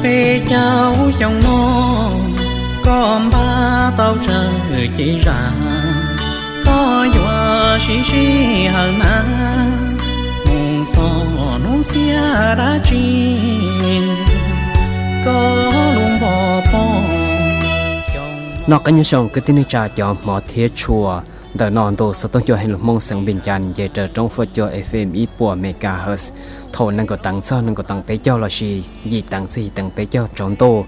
Peb caug xyoo no, koj npaj tau tsawg cev zam, koj yuav sib sij hawm na, mus txog hnub xiab dab tsi, koj lub npog pog. Noj qab nyob zoo kwv tij neej tsa cov hmov thiab tshua. Ntawm no ntu xov tooj cua hais lus Hmoob xeev Npis Cas nce raws roob Fuab Cua F M ib puas megahertz. Thaum nees nkaum teev txog nees nkaum teev peb caug lossis yim teev txog yim teev peb caug tsaus ntuj.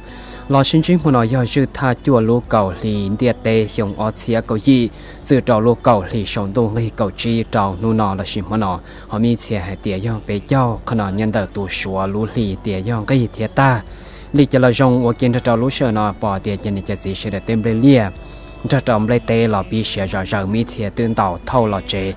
Los sib ntsib hmo no yog zwj thaj cuaj lub kaum hli ntiaj teb xyoo ob txhiab kaum yim, txwm rau lub kaum hli saum ntuj nqig kaum tsib rau hnub no lossis hmo no. Ho muaj ib txhia hais tias yog peb caug, qhov no nyob ntawm tus Suav lub hli tias yog nqig thiab tag. Li cas los zoo ua ke nrog rau lub sij hawm no pom tias cov niam cov txiv sawv daws tej nplej liaj nrog rau nplej teb los pib siav zom zaws, muaj ib txhia twb ntaus thauj los tsev,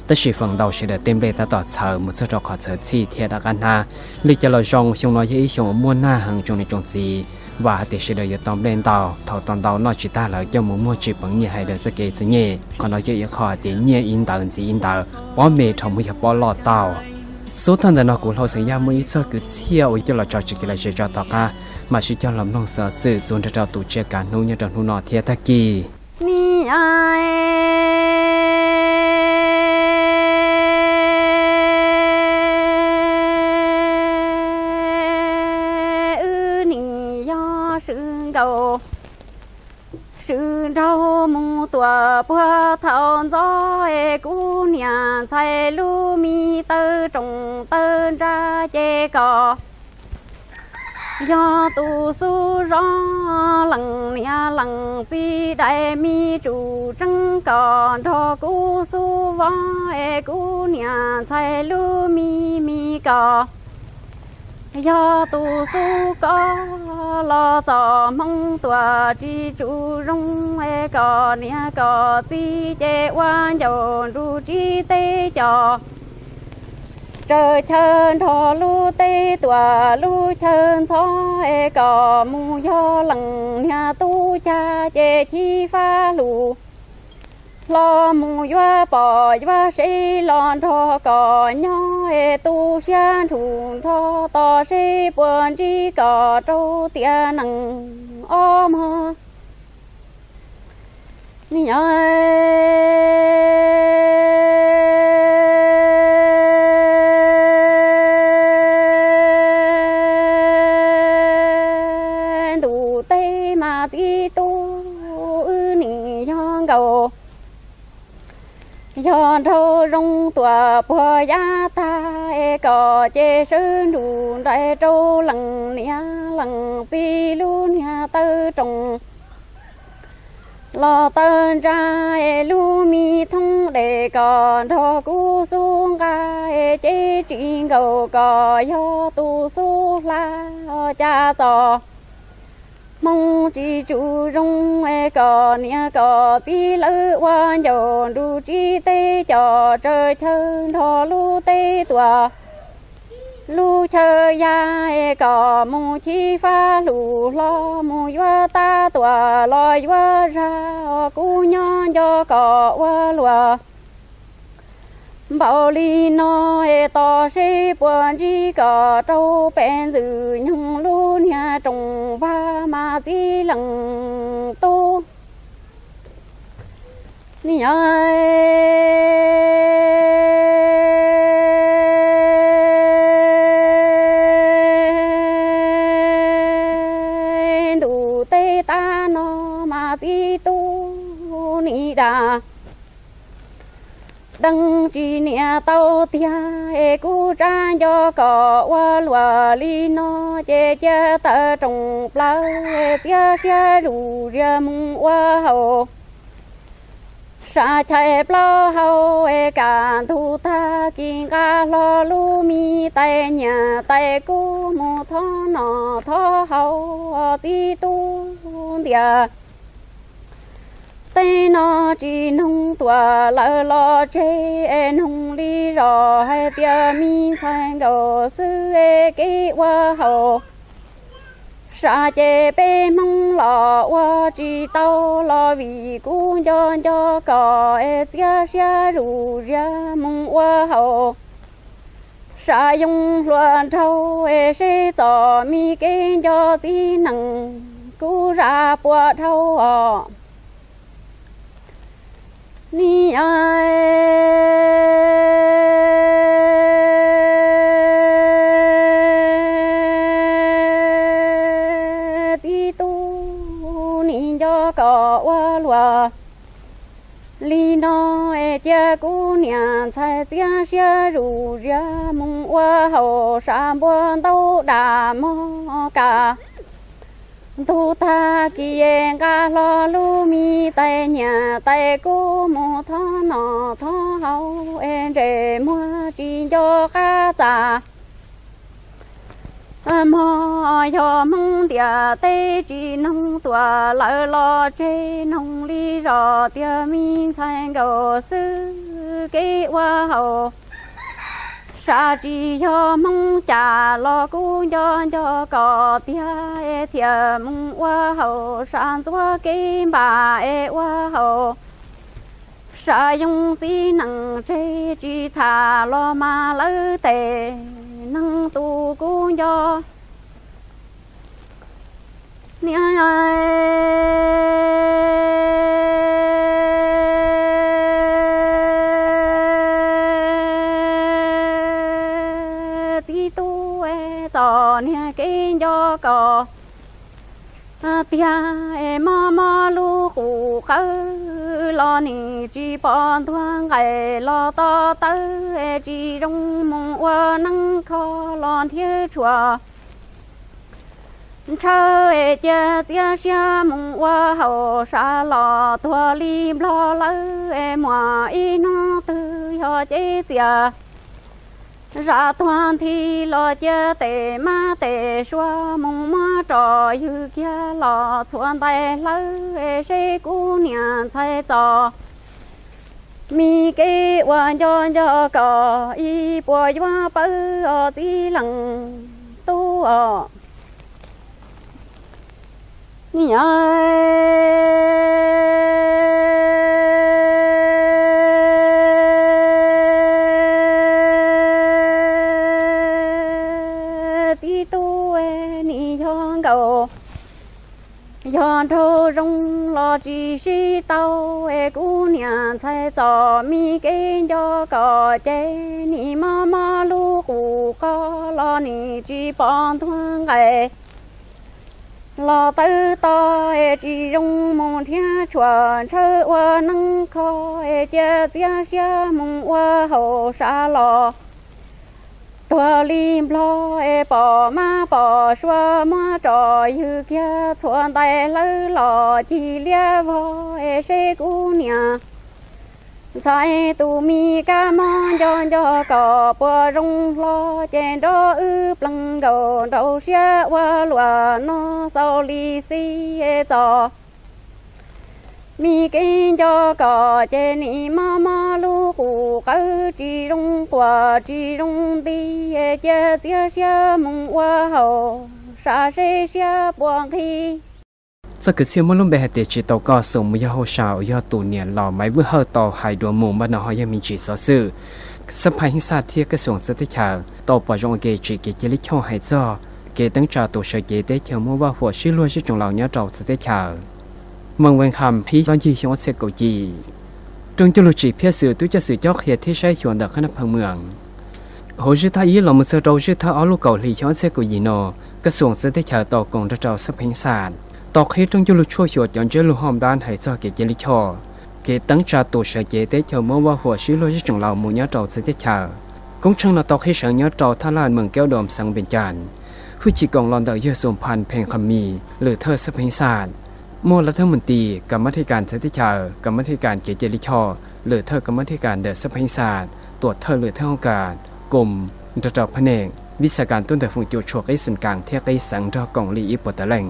tab sis feem ntau sawv daws tej nplej tab tom txhawv mus txog rau qhov txhawv txhij thiab rov qab hnab. Li cas los zoo xyoo no yog ib xyoo uas muaj nag heev tsoom niam tsoom txiv, vam hais tias sawv daws yuav tau nplej ntau, thaum tau ntau noj tsis tag lawm coj mus muag tsis peev nyiaj hais daws txoj kev txom nyem. Qhov no yog ib qho hais tias nyiaj ib ntawd ntxiv ib ntawd, pob me dhau mus yog pob loj tau. Xub thawj ntawm no kuv Hlau Xeem Yaj muaj ib txog kwv txhiaj uas coj los tso tseg kev lom zem tso tom qab, mam sib cog los mloog xov xwm txuas nrog rau tus tsiaj kav hnub nyob rau hnub no thiab tag kis. Wb nim yog swv nkaus, swv nraug mus tuam puag thaum ntxov es kuv niam ntxhais lub me taw roos taw ntsa ces kom yog tus xub zov lees niam lees txiv dais me tsuj tseeb kom nrog kuv xub vov es kuv niam ntxhais lub me me kom yog tus xub koj los txom hmoo tuam tsis tshua zoo es kom niam kom txiv ces ua ncaus nrug tsis teb cov tsaws chaw nrog lub teb tuam lub chaw ntxhov es kom mus yog lees niam tub cag ces chib fab lug hlo mus yuav pom yuav seb los nrog kom nyob es tu siab nrug nrog tos seb puas ntsib kom rau tiam nees ob mog. Niam ntuj teb mas txiv tub wb nim yog nkaus, yog nraug zoo tuam puag yav tag es kom ces sawv nrug nraim rau lees niam lees txiv lub niag taw roos los taw ntsa es lub me thoob dej kom nrog kuv xub nqa es ces tsis nkaus kom yog tus xub hla cas txom hmoo tsis tshua zoo es kom niam kom txiv lawv ua ncaus nrug tsis teb cov tsaws chaw nrog lub teb tuam lub chaw ya es kom mus chib fab lug hlo mus yuav tab tuam los yuav zag os kuv nyob nco kom ua luag npaum li no es tos seb puas ntsib kom rau pem ntxwg nyoog lub niag roos vag mas txiv lees tub. Niam ntuj teb tag no mas txiv tub nim dag deev tsis niam tau tiag es kuv tsab nco kom ua luaj li no ces cia tawm rooj plaws txiav siab zuj zus mus ua haus sam chais plaub hau es kaj ntug tag kis nqa hlo lub me tais nyiaj tais kub mus thov noj thov haus txiv tub ntiag. Tej no tsis noog tuaj lawm los tseg es noog li zos hais tias me ntxhais nkaus xwb es kev ua haus sam ces peb Hmoob los ua tsis tau los vim kuv nco nco kom es txiav siab zuj zus mus ua haus sam yoo hluas nraug es seb txom me kev nco txiv neej kuv zam puas dhau os. Niam txiv tub, nim nco kom ua luaj li no es cia kuv niam ntxhais txiav siab zuj zus mus ua haus sam npua ntaub daj mog kaj ntug tag kis nqa hlo lub me tais nyiaj tais kub mus thov noj thov haus es ntsej muag tsis nco qab txaj mog. Yog Hmoob ntiaj teb tsis noog tuaj lawm los tseg, noog li zos tias me ntxhais nkaus xwb kev ua haus sam tsis yog Hmoob cas los kuv nco nco kom tiag es thiaj mus ua haus sam ntxuav kev npam es ua haus sam yoo txiv neej tseg tsis tham los mas lawv tej neeg tus kuv nco. Niam txiv tub, txom niag kev nco kom tiag es mob mob lub qub qawv los nim tsis pom ntuag nqaim los to taw es tsis zoo mus ua neeb kho los nrhiav tshuaj ntshaw es cia txiav siab mus ua haus sam los tuag li nplog lawm es muaj ib hnub twg yog cev txias zam tuag nthi los cia tes mab tes suav mus muab rau ywg kiag los txhuav ntais hlawv es seb kuv niam ntxhais txom me kev ua nco nco kom ib puas yuav pawv os txiv leej tub os. Niam txiv tub, nim yog nkaus yog nraug zoo los tsis sib tau es kuv niam ntxhais txom me kev nco kom ces nim mob mob lub qub qo los nim tsis pom ntuag nqaim los tawv to es tsis zoo mus nrhiav tshuaj ntshaw ua neeb kho es cia txiav siab mus ua haus sam los tuag li nplog es pom mab pom suav muab rau ywg kiag txhuav ntais hlawv los cig liab vog es seb kuv niam ntxhais tus me kab mob nco nco kom puas zoo hlo ces nrog wb pleev nkaus nraum siab ua luaj no xaus li xij es txom me kev nco kom ces nim mob mob lub qub qawv tsis zoo quaj tsis zoo nti es cia txiav siab mus ua haus sam seb siab puas nqhis. Txoj kwv txhiaj muaj lub npe hais tias tsis tau koj xum mus yog hauj sam uas yog tus niam laus Maiv Vwj Hawj tau hais dua mus npaj no ho yog me ntsis xov xwm xab phaj heev xaj thiab kaj xum txawv teb chaws tau pom zoo ua ke tsim kev cia li choj hais txog kev teeb tsa tus sawv cev teb chaws muaj vaj huam sib luag sib tsoom laus nyob rau txawv teb chaws. Meej Veej Ham, ib txhiab ncig xyoo ob txhiab kaum ci. Rooj cog lug tsim phiaj xwm tub coj xwm cob qhia thiab saib xyuas ntawm qab nab pheej meej. Hauv zib thawj ib los mus txog rau zib thawj ob lub kaum hli xyoo ob txhiab kaum yim no, kaj xum txawv teb chaws tau koom nrog rau xab phaj heev xaj tau qhib rooj cog lug tshuaj xyuas cov ntsiab lus hom npab hais txog kev cia li choj kev teeb tsa tus sawv cev teb chaws muab vaj huam sib luag zej tsoom laus mus nyob rau txawv teb chaws. Koob tsheej no tau qhib sawv nyob rau Thaj Laj, moos Kaub Doos, xeev Npees Cas. Hwj chim koom los ntawm yawg Xum Phas Phees Kham Mis, lwm thawj xab pheeb xaj, muaj lawv thawj mus tis kam mab thij kas txawv teb chaws, kam mab thij kas kev cia lij choj, lwm thawj kam mab thij kas ntawm xab pheeb xaj, tuam thawj lwm thawj hoob kas, koom, nrog rau phab neeg vis xas kas tuaj ntawm foom cum tshuam qib xeem kas thiab qib xeev nrog koom li ib puas tawm leej.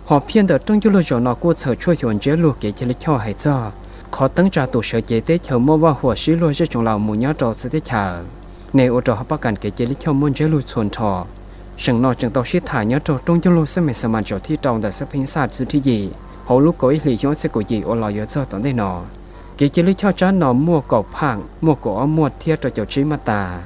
Hom phiaj ntawm rooj cuaj luag zaum no kuj txhawm tshuaj xyuas ntsiab lus kev cia lij choj hais txog qhov teeb tsa tus sawv cev teb chaws muab vaj huam sib luag zej tsoom laus mus nyob rau txawv teb chaws, ne ua rau hauv pab kas kev cia lij choj muaj ntsiab lus txhua nrho. Seem no tseem tau sib tham nyob rau rooj cuaj luag xab mais xas mas zaum thib rau ntawm xab pheeb xaj txwv thib yim hauv lub kaum ib hlis xyoo ob txhiab kaum yim uas los yuav txog tom ntej no. Kev cia lij choj tsab no muaj kaum phaj, muaj kaum ob muaj thiab rau caum tsib mab tas.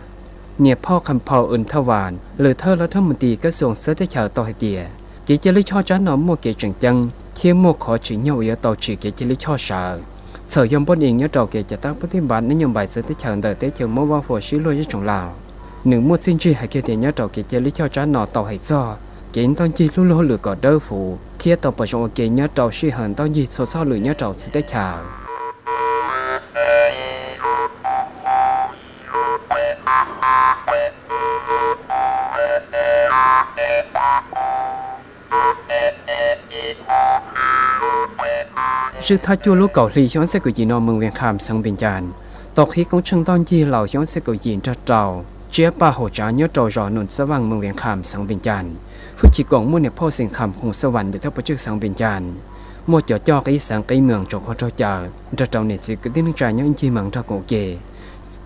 Niam phauj Kham Phau Wm Thaj Vas, lwm thawj lawv thawj mus tis kab xoom txawv teb chaws tau hais tias, kev cia lij choj tsab no muaj kev tseem ceeb thiab muaj qhov tsim nyog uas yuav tau tsim kev cia lij choj sawv. Txhawm yog npoj ees nyob rau kev cav tab pab tij npav nab nyob npaim txawv teb chaws ntawm teb chaws muab vaj huam sib luag zej tsoom laus, nws muaj txiaj ntsig hais kiag tias nyob rau kev cia lij choj tsab no tau hais txog kev ntoj ncig lub luag hauj lwm kom dawb huv thiab tau pom zoo ua ke nyob rau sij hawm ntoj ncig txhua txoj hauj lwm nyob rau txawv teb chaws. Zwj thaj cuaj lub kaum hli xyoo ob txhiab kaum yim no, moos Vees Kham, xeev Npees Cas, tau qhib koob tsheej ntoj ncig laus xyoo ob txhiab kaum yim nrog rau tsiab paj haum tsav nyob rau zos Noom Xab Vaaj, moos Vees Kham, xeev Npees Cas. Hwj chim koom muaj niam phauj Xeem Kham Khoom Xab Vas, lwm thawj pov tswj xeev Npees Cas, muaj cov coj qib xeev qib moos tsoom qhuav raug cawm nrog rau niam txiv kwv tij neej tsa nyob ib ncig moos nrog koom ua ke.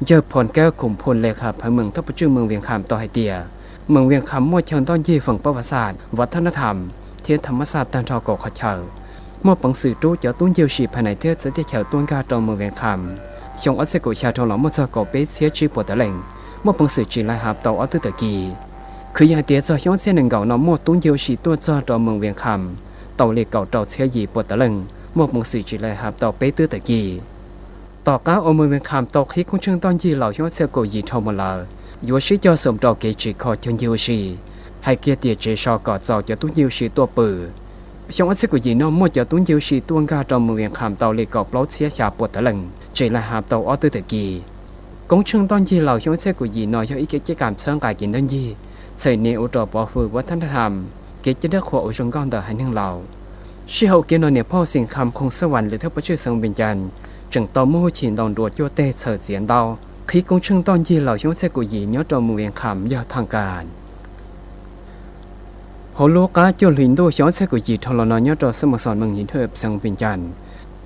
Yawg Phoo Kab Khoom Phoo, le kha phawv moos thawj pov tswj moos Vees Kham tau hais tias, moos Vees Kham muaj chaw ntoj ncig feem pab vas xaj, vas thab nab tham thiab tham mab xaj tag nrho kaum qhov chaw. Muaj peev xwm rub cov tub ncig ua si phaj nais thiab txawv teb chaws tuaj nkag rau moos Vees Kham. Xyoo ob txhiab kaum xya dhau los muaj txog kaum peb txhiab tsib puas tawm leej, muaj peev xwm tsim laij hav tau ob tug tawm kis. Khwv yees hais tias txog xyoo ob txhiab nees nkaum no muaj tub ncig ua si tuaj txog rau moos Vees Kham tau li kaum rau txhiab yim puas tawm leej, muaj peev xwm tsim laij hav tau peb tug tawm kis. Tom qab uas moos Vees Kham tau qhib koob tsheej ntoj ncig laus xyoo ob txhiab kaum yim dhau mus lawm, yuav sib cog xoom rau kev tsim kho chaw ncig ua si, hais kiag tias tsev so kom txaus cov tub ncig ua si tuaj pw. Xyoo ob txhiab kaum yim no muaj cov tub ncig ua si tuaj nkag rau moos Vees Kham tau li kaum plaub txhiab xya puas tawm leej, tsim laij hav tau ob tug tawm kis. Koob tsheej ntoj ncig laus xyoo ob txhiab kaum yim no yog ib kev caj kam txhawb nqa kev ntoj ncig, txhais nias ua rau pov hwm vas thab nab tham, kev cai dawb qhuas uas zoo nkauj ntawm haiv neeg laus. Sij hawm ua ke no niam phauj Xeem Kham Khoom Xab Vas, lwm thawj pov tswj xeev Npees Cas, tseem tau muaj hwj chim ntau nruas cuaj teg txhawm txiav ntaub qhib koob tsheej ntoj ncig laus xyoo ob txhiab kaum yim nyob rau moos Vees Kham yog thaj kas. Hauv lub qab cuaj hlis ntuj xyoo ob txhiab kaum yim dhau los no nyob rau xab moos xoos moos Yim Hwj xeev Npees Cas,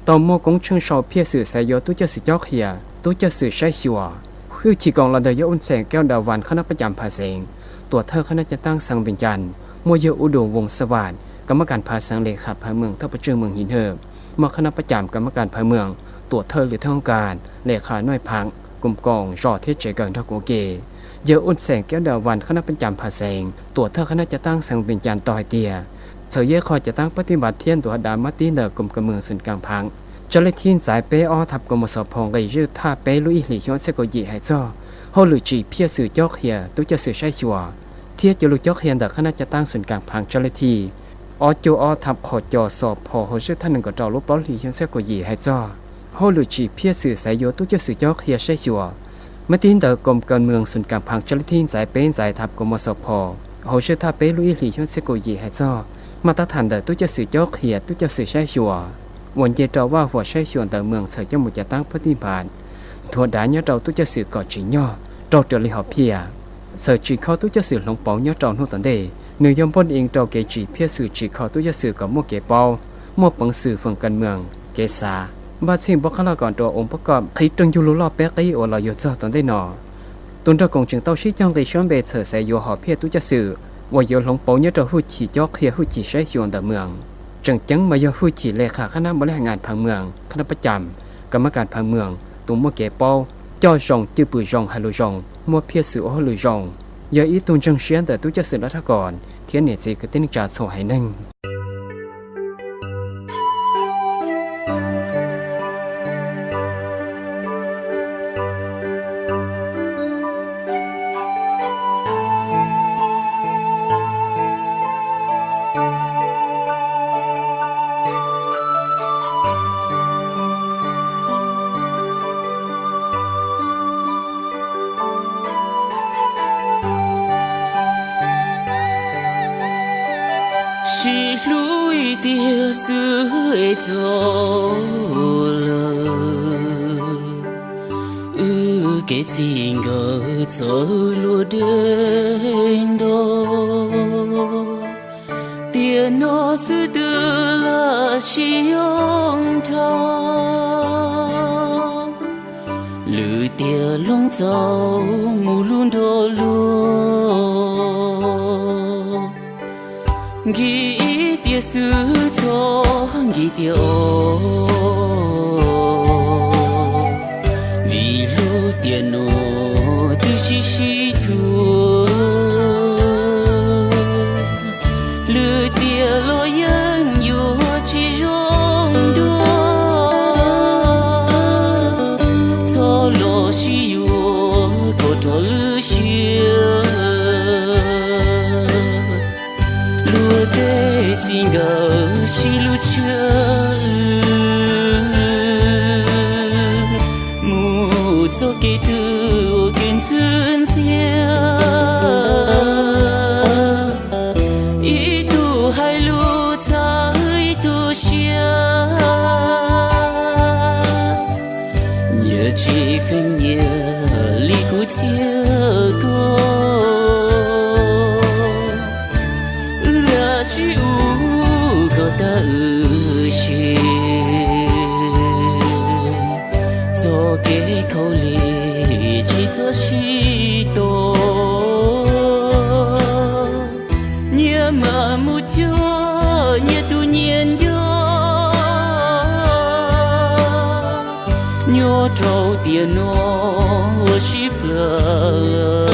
tau muaj koob tsheej sau phiaj xwm xav yuav tub coj xwm cob qhia, tub coj xwm saib xyuas. Hwj chim koom los ntawm yawg Ub Xeem Kaub Dav Vas, qhab nab pab cas Phav Xeev, tuam thawj qhab nab cav taab xeev Npees Cas, muaj yawg Ub Dum Voos Xab Vas, kam mab kas Phav Xeev, le kha phawv moos thawj pov tswj moos Yim Hwj, muaj qhab nab pab cas kam mab kas phawv moos, tuam thawj lwm thawj hoob kas, le kha noj phav, koom koom zos thiab tsev kawm nrog koom ua ke. Yawg Ub Xeem Kaub Dav Vas, qhab nab pab cas Phav Xeev, tuam thawj qhab nab cav taab xeev Npees Cas tau hais tias, txhawm yog ib qho cav taab pab tij npav thiab ntuas dav mab tib ntawm koom kas moos xoom kas phav, tsab lej thib ntxaiv peb ob thab kaum mus xov phos nqe zwj thaj peb lub ib hlis xyoo ob txhiab kaum yim hais txog hauj lwm tsim phiaj xwm cob qhia, tub coj xwm saib xyuas thiab cov lus cob qhia ntawm qhab nab cav taab xoom kas phav, tsab lej thib ob cuaj ob thab qhov co xov phos hauv zwj thaj nees nkaum rau lub plaub hlis xyoo ob txhiab kaum yim hais txog hauj lwm tsim phiaj xwm xav yuav tub coj xwm cob qhia saib xyuas, mab tib ntawm koom kas moos xoom kas phav, tsab lej thib ntxaiv peb ntxaiv thab kaum mus xov phos hauv zwj thaj peb lub ib hlis xyoo ob txhiab kaum yim hais txog maj tab tham ntawm tub coj xwm cob qhia, tub coj xwm saib xyuas uas nce rau vaj huam saib xyuas ntawm moos txhawm coj mus cav taab pab tij npav, nthuav dav nyob rau tub coj xwm kom tsim nyog raug raws li hom phiaj. Txhawm tsim kho tub coj xwm hloov pauv nyob rau hnub tom ntej, nws yog npoj ees rau kev tsim phiaj xwm tsim kho tub coj xwm kom muaj kev paub, muaj peev xwm feem kas moos, kev xav, npaj txhij npau qab laj kom nrua ua npau kom qhib rooj ncug lug loj peb qib uas los yuav txog tom ntej no. Tus nrog koom tseem tau sib cog nqi suab npe txhawm xav yuav hom phiaj tub coj xwm uas yuav hloov pauv nyob rau hwj chim cob qhia, hwj chim saib xyuas ntawm moos. Tseem ceeb mas yog hwj chim le kha qhab nab npau lej has ngas phav moos, qhab nab pab cas, kam mab kas phav moos, tus muaj kev paub, coj zoo, cwj pwm zoo, hais lus zoo, muaj phiaj xwm ua hauj lwm zoo, yog ib tug ntseeg siab ntawm tub coj xwm laj thab kom thiab niam txiv kwv tij neej tsa txhua haiv neeg. Tiag xwb es txog lawm, wb kev txij nkawm txawv luag deb ntog. Tiam no xwb twb laj sim yoog dhau, lwm tiam hloov txaus mus hlub nrog luag. Nkim ib tiam xwb txhob nkim tiam os, vim hlub tiam no twb sib sib cuag. Lwm tiam los yeej yuav tsis zoo dua, txhob los sib yuav kom rov lwm siab. Luag tej txij nkawm sib hlub tshiab, mus txoj kev twg ua kev ntxwb ntxiab. Ib tug hais lus txhawb ib tug siab, nyias tsis feeb nyias li kuv thiab koj. Wb lam sib ua kom tag wb si, txoj kev khaub lig tsis txhob sib tua. Nyias mam mus cuag nyias tus nyias nco, nyob rau tiam no ua sib plawg lawm.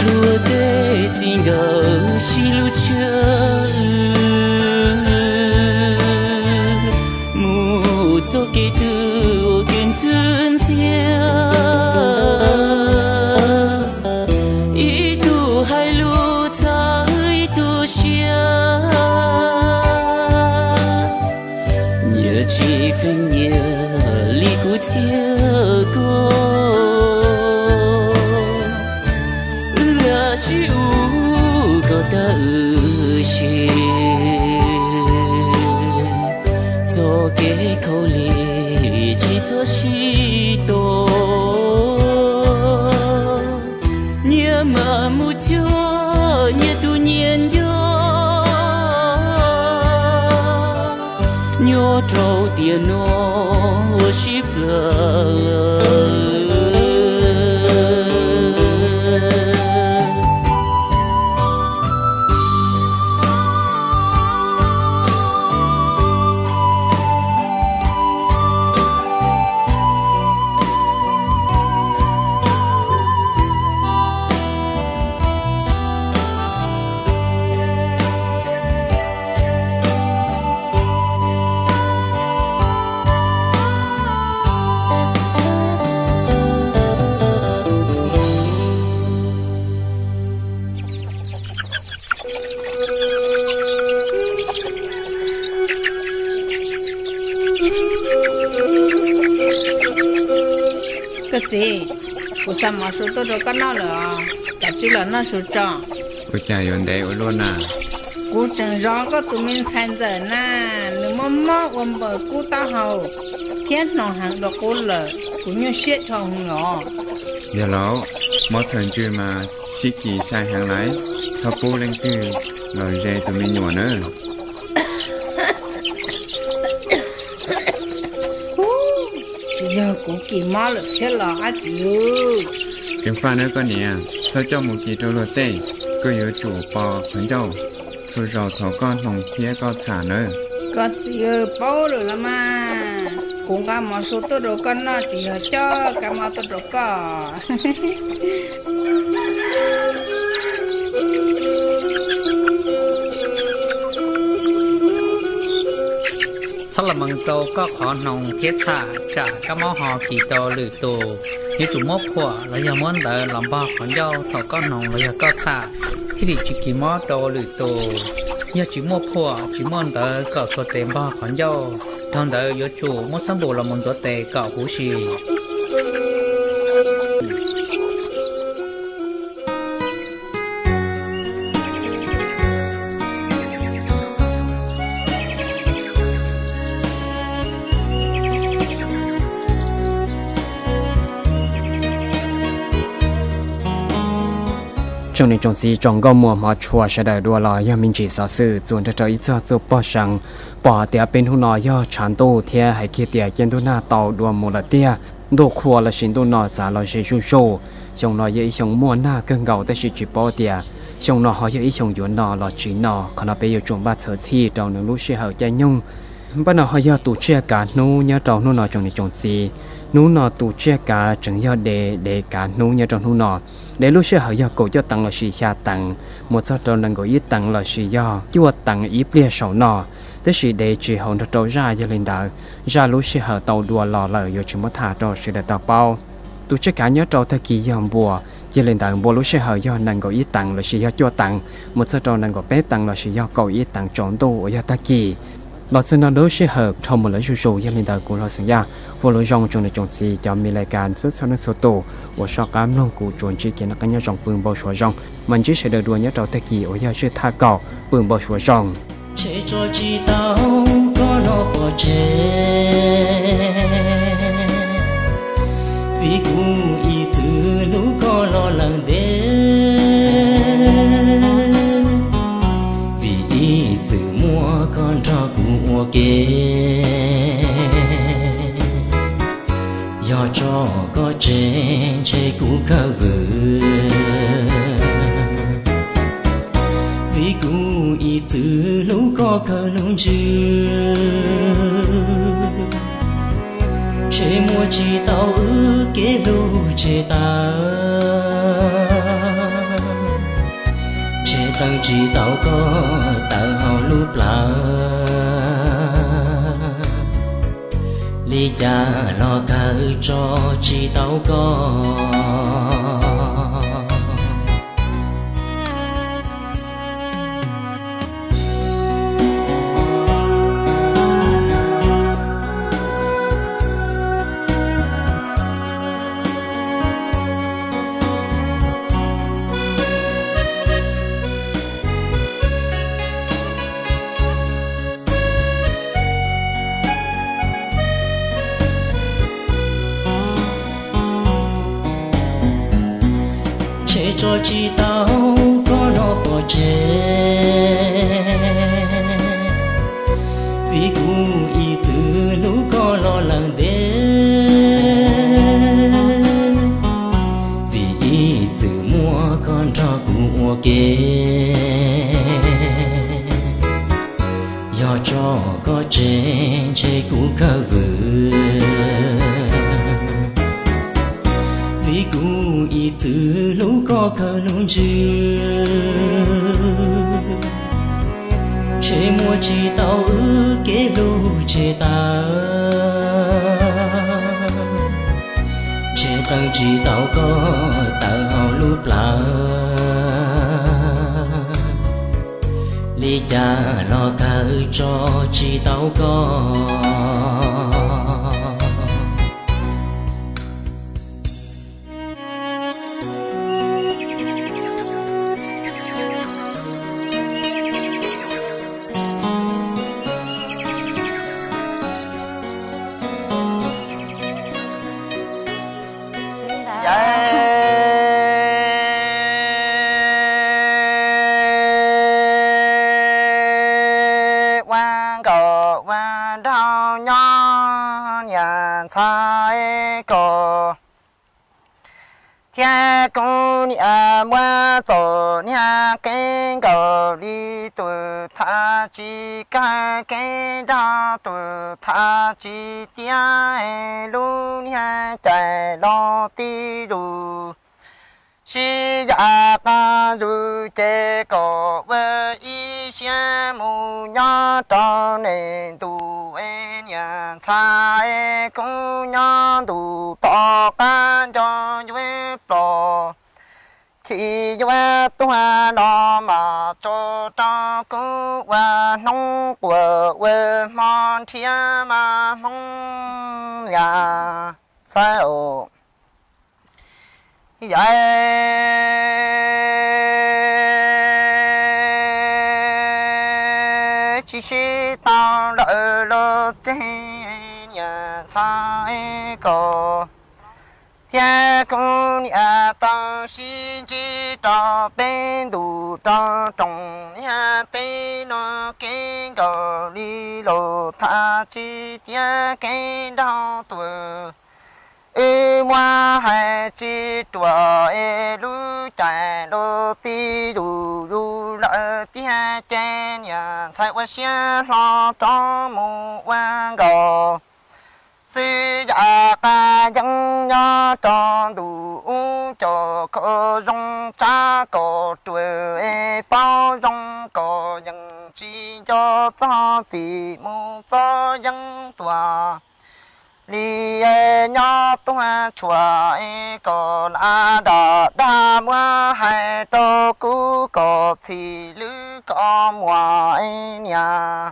Luag tej txij nkawm sib hlub tshiab, mus txoj kev twg ua kev ntxwb ntxiab. Ib tug hais lus txhawb ib tug siab, nyias tsis feeb nyias li kuv thiab koj. Wb lam sib ua kom tag wb si, txoj kev khaub lig tsis txhob sib tua. Nyias mam mus cuag nyias tus nyias nco, nyob rau tiam no ua sib plawg lawm. Koj txiv, kuv xa mov su tuaj rau koj noj lawm os, kav tsij los noj su tso. Ua cas yuav ntev ua luaj na? Kuv tseem zov koj tus me ntxhais ntxawm na, nws mob mob ua npaws kub taub hau thiab hnoos heev dua qub lawm, kuv nyuaj siab dhau heev os. Yog lauj, mob txhaws ntsws mas sib kis sai heev lawm, txhob pub leej twg los ze tus me nyuam nawb. Tsis yog kuv kis mob lawm thiab los dab tsi? Ceev faj nawb koj niam, txhob coj mus kis rau luag tej, koj yuav tsum pom qhov ncauj, txhua zaus thov koj hnoos thiab koj txham nawb. Koj txiv paub lawm los mas, kuv nqa mov su tuaj rau koj noj tsis yog coj kab mob tuaj rau koj. Mees rau koj qhov hnoos thiab txhaj, tsam kab mob ho kis rau lwm tus. Yuav tsum muab phuam los yog muab ntawv los npog qhov ncauj thaum koj hnoos los yog koj txhaj, thiaj li tsis kis mob rau lwm tus. Yog tsis muaj phuam tsis muaj ntawv kom xuas tes npog qhov ncauj, dhau ntawd yuav tsum muab xab npum los mus ntxuav tes kom huv si. Tsoom niam tsoom txiv tsoom nkauj muam hmov tshua sawv daws, dua los yog me ntsis xov xwm txuas nrog rau ib txog txuj pog seev. Pom tias peb hnub no yog tshav ntuj thiab hais kiag tias caij ntuj nag tau dua mus lawm tiag. Ntuj qhua lossis ntuj no txav los ze zuj zus. Xyoo no yog ib xyoo muaj nag kawg nkaus tab sis tsis paub tias xyoo no ho yog ib xyoo yuav no los tsis no. Qhov no peb yuav tsum npaj txhawv txhij rau nws lub sij hawm caij nyoog. Npaj no ho yog tus tsiaj kav hnub nyob rau hnub no tsoom niam tsoom txiv. Hnub no tus tsiaj kav tseem yog dev, dev kav hnub nyob rau hnub no. Dev lub sij hawm yog kaum cuaj teev lossis xya teev, mus txog rau nees nkaum ib teev lossis yog cuaj teev ib pliag saum no. Tab sis dev tsis haum nrog rau zaj, yog li ntawd zaj lub sij hawm tau dua los lawm yuav tsis muab tham rau sawv daws tau paub. Tus tsiaj kav nyob rau tag kis yog npua, yog li ntawd npua lub sij hawm yog nees nkaum ib teev lossis yog cuaj teev, mus txog rau nees nkaum peb teev lossis yog kaum ib teev tsaus ntuj uas yog tag kis. Los txog no lub sij hawm dhau mus lawm zuj zus, yog li ntawd kuv Hluas Xeem Yaj hu lus zoo tsoom niam tsoom txiv cov me li kas txhua txhua leej txhua tus uas soj qab mloog kuv tsuas ntsib kev noj qab nyob zoo pw npau suav zoo, mas ntsib sawv daws dua nyob rau tag kis uas yog zaj thaj kaum pw npau suav zoo. Ntshe tso tsis tau koj no pov tseg, vim kuv ib txwm hlub koj los lawm ntev, vim ib txwm muaj koj nrog kuv ua ke. Yog tso koj tseg ntshe kuv khaws vwm, vim kuv ib txwm hlub koj kawg hlub ntsws. Ntshe muab tsis tau wb kev hlub tseg tawm, ntshe teem tsis tau koj tawm hauv lub plawv. Li cas los kawg tso tsis tau koj. Ntshe tso tsis tau koj no pov tseg, vim kuv ib txwm hlub koj los lawm ntev, vim ib txwm muaj koj nrog kuv ua ke. Yog tso koj tseg ntshe kuv khaws vwm, vim kuv ib txwm hlub koj kawg hlub ntsws. Ntshe muab tsis tau wb kev hlub tseg tawm, ntshe teem tsis tau koj tawm hauv lub plawv. Li cas los kawg tso tsis tau koj. Ua nkauj ua nraug nyob niam ntxhais kaum, thiab kuv niam muab txaus niag qe nkaus li tus thav tsis kawg, qe nrog tus thav tsis tiav, lub niag cai los tib lus sib yam qas lus ces kom ua ib siab mus nyob rau nees ntuj, niam ntxhais kuv nyob ntuj tom qab nco yuav ploj, chim yuav tuag los mas tso rau kuv ua hnub quas ua hmo nrhiav mas hmoob niam ntxhais. Yawm tsis sib tau lawm los tseg niam ntxhais ko, thiab kuv niam tau sib ntsib rau peb ntuj rau rooj niam tej no kev nkaus li los tham tsis tiav kev nraug tuag. Wb muab hais tsis ruam es lub caij lub tib lus yus lawm tiag ces niam ntxhais ua siab hlo rov mus ua nkaus. Xwb yam qab yeeb nyob rau ntuj ub cov kho zoo tsab kom ruam es paub zoo kom yeej tsis nco txog txim mus txog yeeb tuag. Li nyob tuag tshuam es kom lam dam dag muab hais rau kuv kom txhim lwb kom muam niam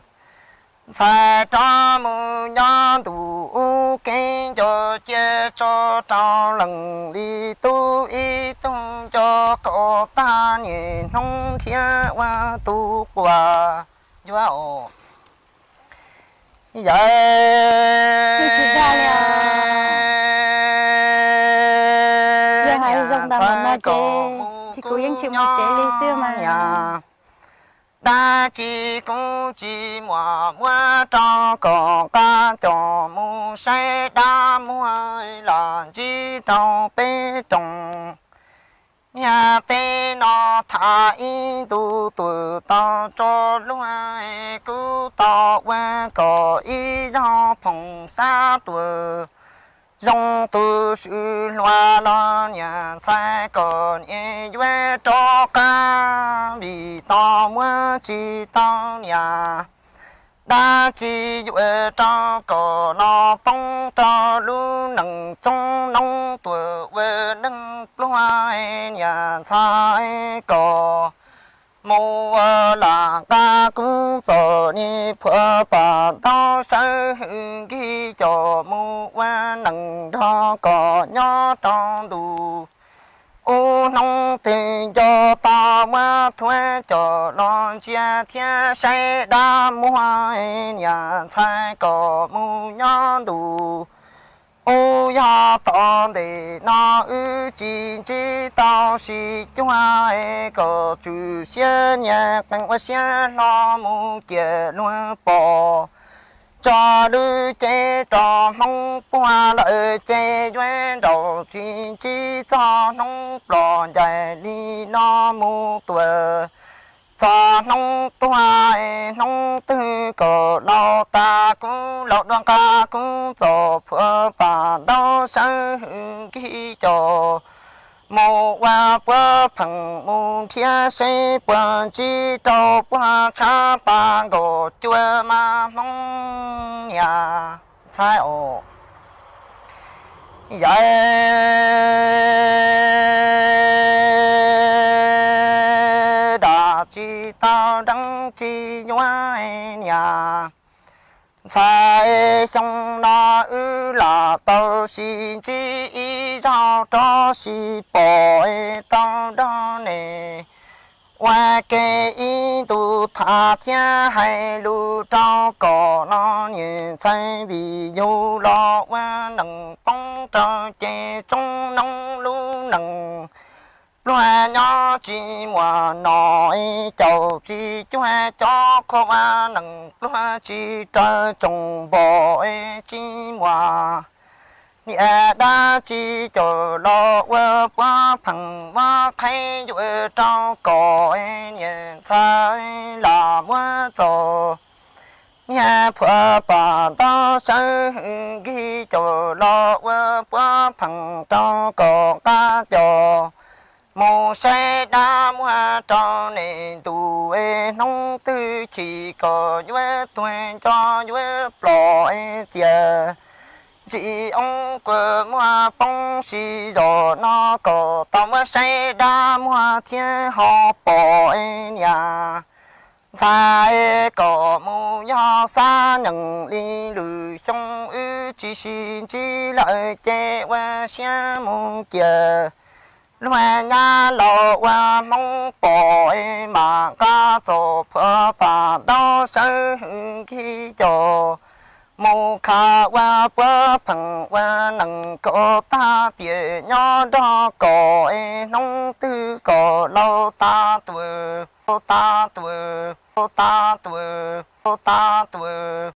ntxhais rov mus nyob ntuj ub kev nco cia tso rau leej li tub ib tug nco kom tag niaj hnub nrhiav ua tus quas yuav yawm Yog hais zoo ntawd mas ces kuv yeej tsis mus tsev li xwb mas. Dab tsi kuv tsis muaj muab rau kom qab coj mus saib dab muag los ntsib rau peb rooj. Niag teb no tham ib ntu tuag tau tso luag, kuv tau ua kom ib zaug phoom xab tuag. Zoo tus swm hluas los niam ntxhais kom niam yuav rov qab vim tau muab tsis tau niam. Dab tsi yuav rau kom los poob rau lub neej tsoom noob tuag ua neeg pluag, niam ntxhais kom mus ua lam qab kuv txom nyem phuam pam ntau sawv hwm nkig coj mus ua neej nrog kom nyob rau ntuj. Ub hnub twg nco tau muab thuav coj los ntsia thiab saib dab muag, niam ntxhais kom mus nyob ntuj. Ub yog tom ntej no wb tsis ntsib tau sib cuag, kom tswm siab niag qee ua siab hlo mus cia luag pom. Tso lub cev rau hmoob puag lawm ces yuav nraum tsis ntsib txog hnub ploj ncaim li no mus tuag. Txog hnub tuag hnub twg kom laus tas kuv laus dua nqa kuv txom phuam pam ntau sawv hwm nkig coj mus ua puab pheem mus nrhiav seb puas ntsib rau puag tshab pas nkaus cua mas hmoob niam ntxhais os. Yawm dab tsi tau deev tsis yuav niam ntxhais, xyoo no wb lam tau sib ntsib ib zaug rov sib pom tau nrog ne ua ke ib ntu tham thiab hais lus rau kom los niam ntxhais vim yus los ua neej poob rau ces tsoom noob lub neej pluag nyob tsis muaj nom, caum tsis cuag cov qhua ua neej pluag tsis raws tsoom npom tsis muaj niam dab tsi coj los ua puab pheem ua qhev yuav rau kom niam ntxhais lam muab txom niag phuam pam ntau sawv hwm nkig coj los ua puab pheem rau kom qab coj Mus saib dab muag rau nej ntu, hnub twg chim kom yuav tuag nco yuav plom txias. Ntsis oob kua muag poob si zos no kom tau muab saib dab muag thiab ho pom niam ntxhais kom mus yog xab nees li lwm xyoo wb tsis sib ntsib lawm ces ua siab mus cia. Luag nyab laus ua Hmoob pom es mam nqa txom phuam pam ntaub sawv hwm nkig cos mus khav ua puab pheem ua nees kom tag tiam nyob nrog kom es hnub twg kom laus tag tuag, tag tuag, tag tuag, tag tuag.